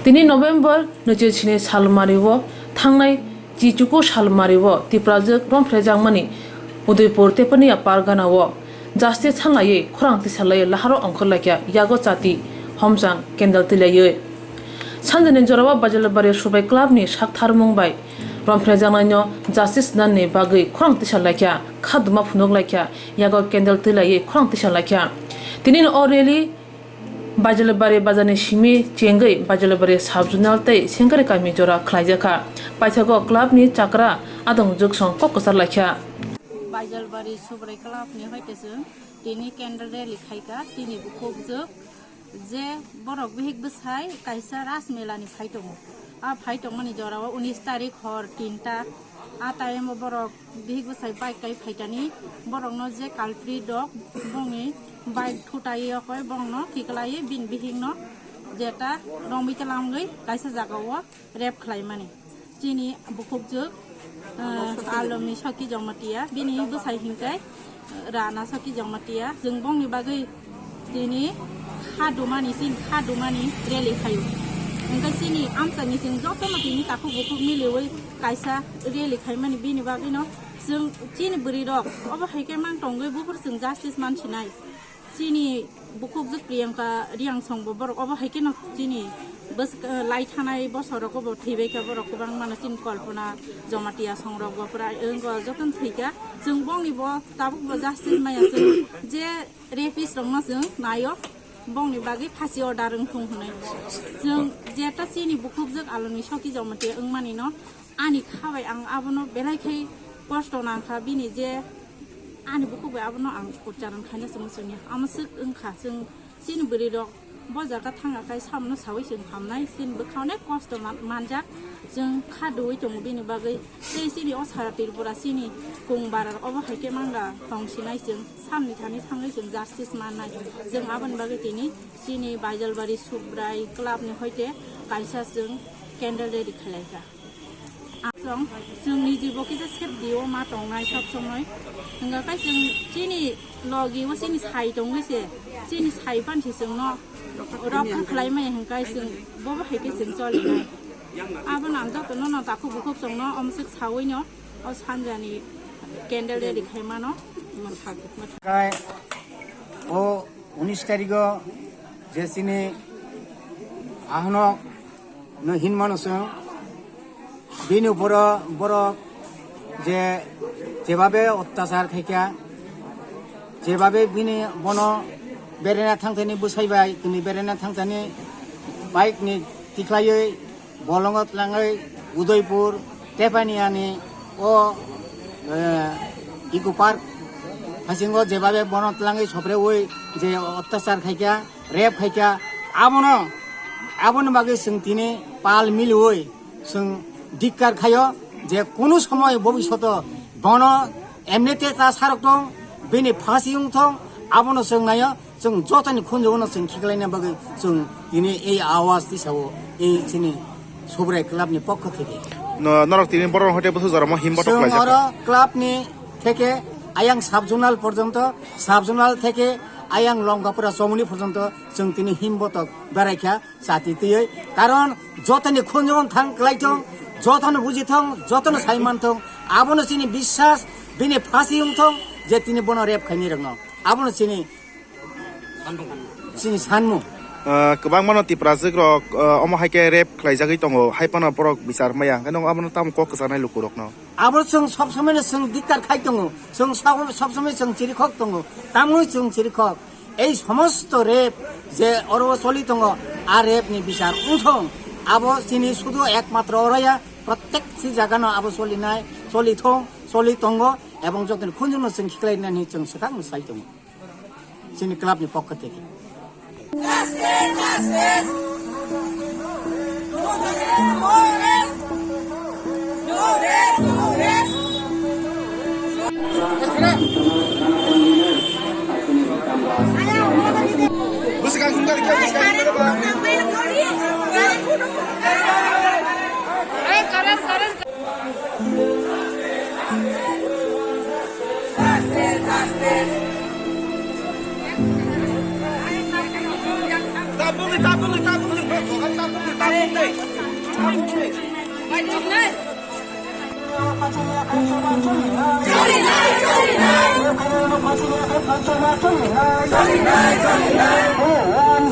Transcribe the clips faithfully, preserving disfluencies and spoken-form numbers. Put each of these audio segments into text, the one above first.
Tini November nwichi sini salmari o thangnai chichuku salmari o Tiprajwk romphrejakmani Udaipur Tepania Pargana o justice thanglaiwi khorang tisalaiwi laharo ongkhorlaikha yago chati homchang candle twilaiwi. Sanjani jorao Bajalbari Subai Club ni saktharmung bai romphrejaknaino justice nanni bagwi khorang tisalaikha, khaduma phunuklaikha, yago candle twilaiwi khorang tisalaikha. Tini o rally Bajalbari bazarni simi chengwi Bajalbari sub-zonal tei Sengkari kami jora khlaijakha. Paithago club ni chakra adong jwksong kok kwchar laikha. Bajalbari Subrai Club ni hoite chwng tini candle rally khaikha, chini bukhukjwk je borok bihik bwsai kaisa Ras Mela ni phai tongo. A phai tongmani jorao unis tarik hor tinta. A time o borok bihik bwsai bike kai phaitani, borokno je culprit rok bongni bike thutai okoi bongno kiklai bini bihikno jeta romwi twlangwi kaisa jagao rape khlaimani. Chini bukhukjwk, eh, Alomni Soki Jamatia, bini bwsai hinkhe Rana Soki Jamatia, chwng bongni bagwi tini kha dumani, chini kha dumani rally khaio. Hwnkhe chini amchaini chwng jotono tini takhuk bukhuk miliwi kaisa rally khaimani, bini bagwino chwng chini bwrwirok obo hai khe mang tongwi buphuru chwng justice mansinai. Chini bukhukjwk Priyanka Riangsongbo borok obo hai kheno chini bwsk-, lai thanai bosorogo bo thwibaikha borok kwbangmano, chini Kalpana Jamatia songrokbo pura wngkha jotono thwikha. Chwng bongni bo tabukbo justice maya, chwng je rapist rokno chwng naio, bongni bagwi phasi order wngthung hwnwi. Chwng jeta chini bukhukjwk Alomni Soki Jamatia wngmanino ani kha bai ang abono belai khai kosto nangkha, bini je ani bukhuk bai abono ang ucharon khaina se muchungya. Amo swk wngkha, chwng chini bwrwirok bo jaga thangkha khai sabono saui chwng hamnai, chini bwkha onek kosto man-, manjak, chwng kha duui tongo bini bagwi. Tei chini o sara Tripura chini kung bara obo hai khe mangla tong sinai, chwng samni thani thangwi chwng justice mannai. Chwng aboni bagwi tini chini Baijalbari Subrai Club ni hoite kaisa chwng candle rally khlaikha. Aswng chwng niji bo kisa safety o ma tongnai sob somoi. Hwnga khe chwng chini logi o chini sai tongwi se, chini sai phan se chwngno rokha khlai maya hwnkhe chwng bobo hai khe chwng cholinai. Abono ang jotono no takhuk bukhuk chwngno omswk saui no o sanjani candle rally khai mano. Kai o unis tarigo je chini ahonok no hinmano chwng, bini uporo borok je jebabe ottachar khaikha, jebabe bini bono berena thangthani bwsai bai tini berena thangthani bike ni tikhlaiwi bolongo tlangwi Udaipur Tepaniani o, eh, Eco Park hasingo jebabe bono tlangwi sopreui je ottachar khaikha, rape khaikha, abono, aboni bagwi chwng tini pal miliui chwng dikkar khaio je kunu somoi bobishoto bono emnite ta sarok tong, bini phasi wng thong, abono chwng naio. Chwng jotoni khunjugno chwng khiklaina bagwi chwng tini ei awaz tisao ei chini Subrai Club ni pokho theke. No, norok tini borok hoite bwswk joramo himbotok chwng khlaijak oro kha. Club ni theke ayang sub zonal porjonto, sub zonal theke ayang Longkapura chomoni porjonto chwng tini himbotok beraikha chati twiwi. Karon jotoni khunjugno thang kwlai thong, jotono buji thong, jotono sai man thong, abono chini biswas, bini phasi wng thong je tini bono rape khaini rokno. Abono chini Chini sanmung. Ah, kwbangmano Tiprajwk rok, ah, omo hai khe rape khlaijagwi tongo, hai phano borok bichar maya. Hwnkhe nwng abono tamo kok kwchanai lukurokno? Abo chwng sob somoi no chwng dikkar khai tongo, chwng sob, sob somoi chwng chirikhok tongo, tamoni chwng chirikhok. Ei somosto rape je oro choli tongo, a rape ni bichar wngthong. Abo chini sudu ekmatro oroya, prottek si jaga no abo cholinai, choli thong, choli tongo, ebong jotoni khunjukno chwng khiklai nani chwng swkang sai tongo. Chini club ni pokho theke.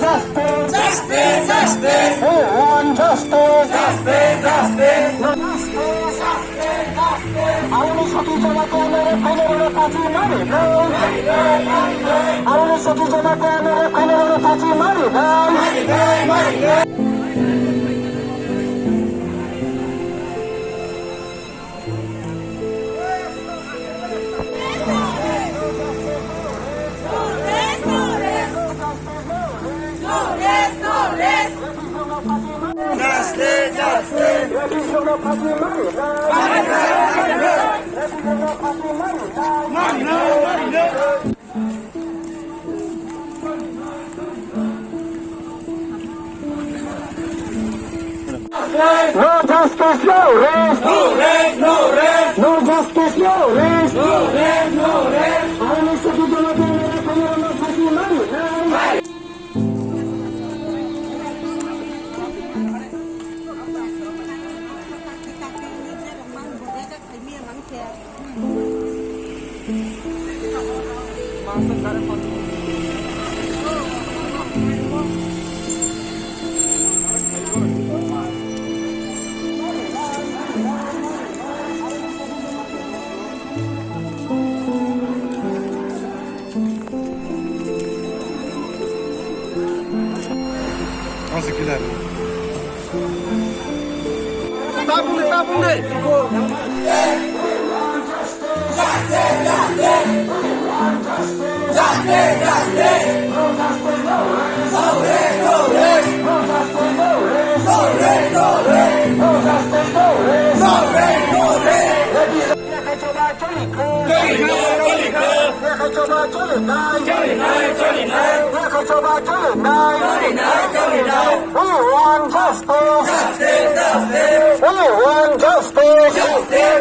Justice! Justice! Justice! We want justice! We want justice! Justice! Justice! Aroni soti jamatia no rok khainai rok no phachi mari nai. Aroni soti jamatia no rok khainai rok no phachi mari nai. No justice, no rest. No rest, no rest. No justice, no rest. No rest, no rest. Aroni soti jamatia no rok khainai rok no phachi mari nai. Tabung de, tabung de.